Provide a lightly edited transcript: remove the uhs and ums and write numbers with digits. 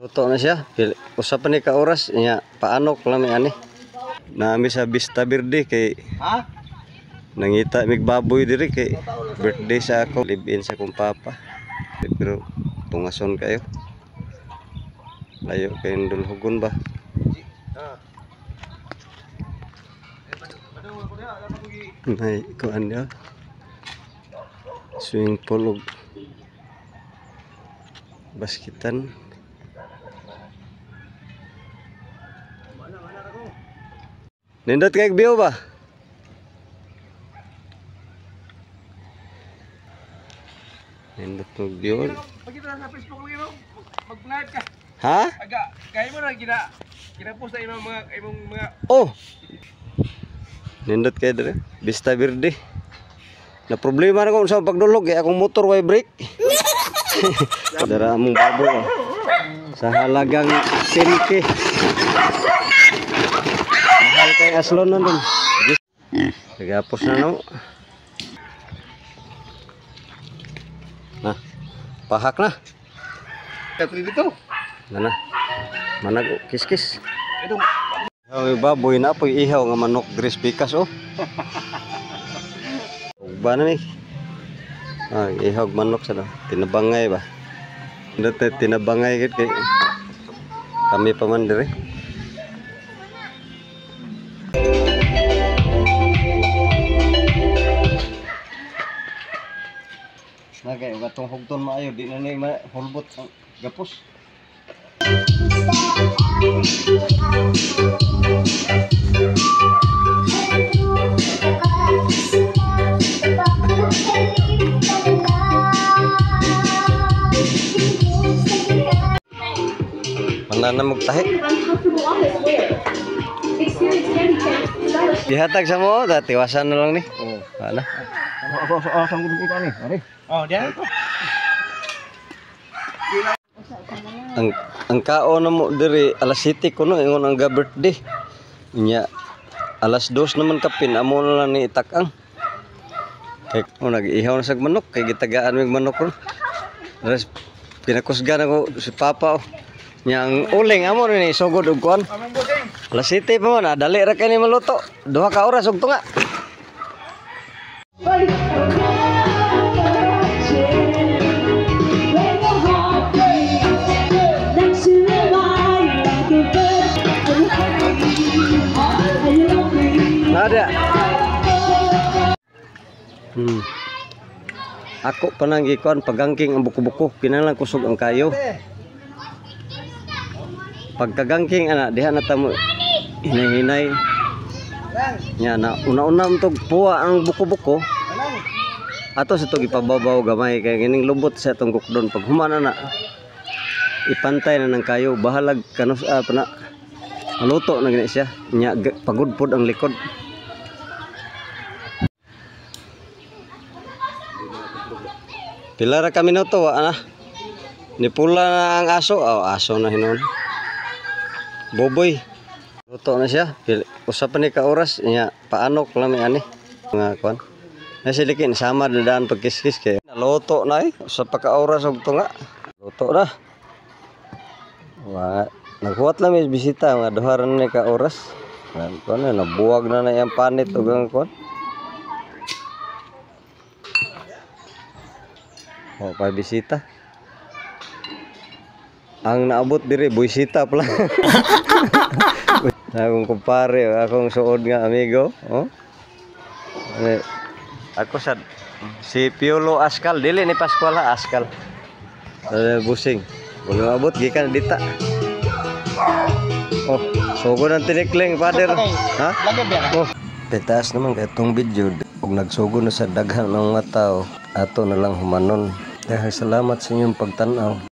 Luto na siya. Usa pa ni ka oras nya paanok lang mi ani. Naami sa Vista Verde kay Ha? Nangita mig baboy diri kay birthday sa ako, live-in sa akong papa. Pero tungason kayo. Layo kay dulhugon ba? May kuan niya. Swimming pool ug baskitan. Nindot kay view ba? Nindot og view. Pagkita sa Facebook lagi mo, mag-live ka. Ha? Aga, kaya mo na gina-post na imong mga Oh. Nindot kay dire. Vista Verde. Na problema na ko sa pagdulog kay akong motor way brake. Dara among baboy oh. Sa halagang 10K. Mahal kay aslon nun dun. Nagapos na no. Na. Pahak na. Katri dito. Na na. Manag kiskis. Ito. Ihaw baboy na po'y ihaw nga manok diri sa pikas oh. Ugba na ni. Ah, ihaw manok sa do. Tinabangay ba? Dito tinabangay gid kay kami pa man diri. Nagay atong hugton maayo di na ni mahulbot ang gapos. Mana na magtahi. Gihatag sa mo, dati tiwasan na lang ni. Oh. Ana. Oh, diyan. Ang kaon na mo diri alas 7 kuno ingon ang ga birthday. Nya alas 2 naman kapin amo na lang ni itakang. Kay oh, nag-ihaw na sag manok kay gitagaan mig manok ron. Res pinakusgan ako si Papa oh. Nya ang uling amo ni sugod og kuan. Alas 7 pa man, dali ra kay ni maluto. 2 ka oras og tunga. Nada. Ako pa nang gikuan pagangking ang buko-buko, kinahanglan kusog ang kayo. Pagkagangking ana diha na ta mo hinay-hinay. Nya na una-una untog puwa ang buko-buko. Ato sa tog ipababaw gamay kay kining lubot sa atong gukdon pag human na ipantay na ng kayo bahalag kanus pa na maluto na gani siya. Nya pagod pod ang likod. Pila ra ka minuto wa na. Nipula na ang aso, oh, aso na hinon. Boboy. Luto na siya. Usa pa ni ka oras nya paanok lang mi ani. Mga kuan. Na silikin sama dadaan pagkiskis kay naluto na eh. Usa pa ka oras og tunga. Luto na. Wa naghuwat lang mi bisita mga duha ra ni ka oras. Kuan na nabuwag na na iyang panit ug ang kuan. O pa bisita. Ang naabot diri buisita pala. Akong kumpare, akong suod nga amigo, oh. Ako sad si Piolo Ascal, dili ni Pascual ha, Ascal. Busing. Wala maabot gikan dita. Oh, sugod ang tinikling, father. Ha? Oh, pitaas naman kay itong video ug nagsugod na sa daghan ng mga tao, ato na lang humanon. Daghang salamat sa inyong pagtan-aw.